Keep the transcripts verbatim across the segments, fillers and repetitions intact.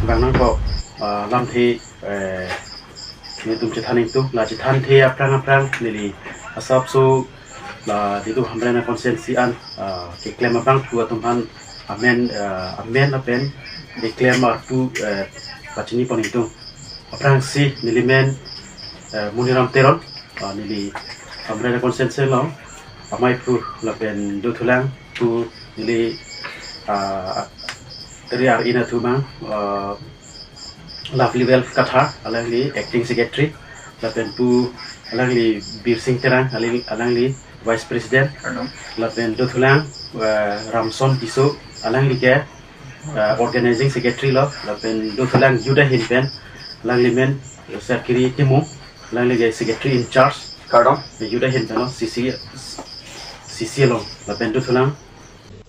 Kang nangkok, ah, lamthe, eh, nelitum chethan ingtung, la chethanthe aphrang aphrang neli asapso la nelitum Hamren constituency an, ah, keklem abangphu atum aphan amen, ah, amen lapen keklem arpu, eh, pachini pon ingtung. Aphrangsi nelimen, eh, Muniram Teron, ah, neli Hamren constituency along amaiphu lapen dothulang pu neli, ah, ri ar-i atum abang, ah, Lovely Well Kathar, alangli acting secretary, lapen pu alangli Birsing Terang, alang-, alangli vice president, Kardom. Lapen dothulang, eh, Ramson Tisso, alangli ke, eh, organizing secretary lo, lapen dothulang Yuda ahin pen, alangli men Serkiri Timung, alangli ke secretary in charge, Kardom. Yuda ahin pen lo, C C, C C along, lapen dothulang,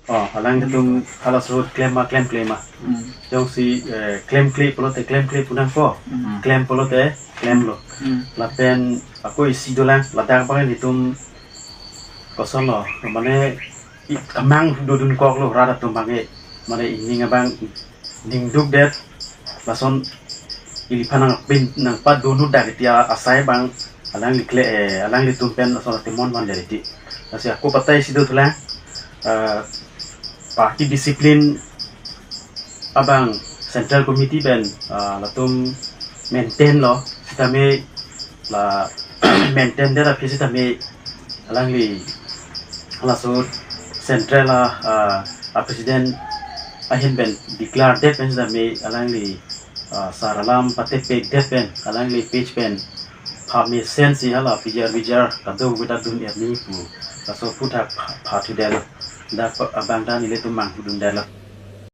oh, alanglitum halaso ahut klem ma, klem klem ma. Hmm. Jongsi, eh, klemkle pulote klemkle pu nangpo. Hmm. Klem pulote klemlo. Hmm. Lapen ako isi dolang, ladak abang nelitum kosonlo, mane i-, kemang dodun koklo rat atum abang ke, mane ining abang ningdukdet, lason iliphan nangpin nangpadun ahut dak iti asai abang alangli kle, eh, alanglitum pen lason atemon vandet iti. Lasi ako patai si dothulang, eh, party discipline abang Central Committee pen, ah, latum maintain lo, sitame la maintain det aphi sitame alangli laso Central a, ah, a president ahin pen declare det pen sitame alangli, ah, sar alam patepek det pen alangli page pen phamesen si hala pijar bijar kadokave ta dun-et nangji pu laso aphuthak pha-, phathudetlo. Dak abang ta nelitum manghu dundetlo.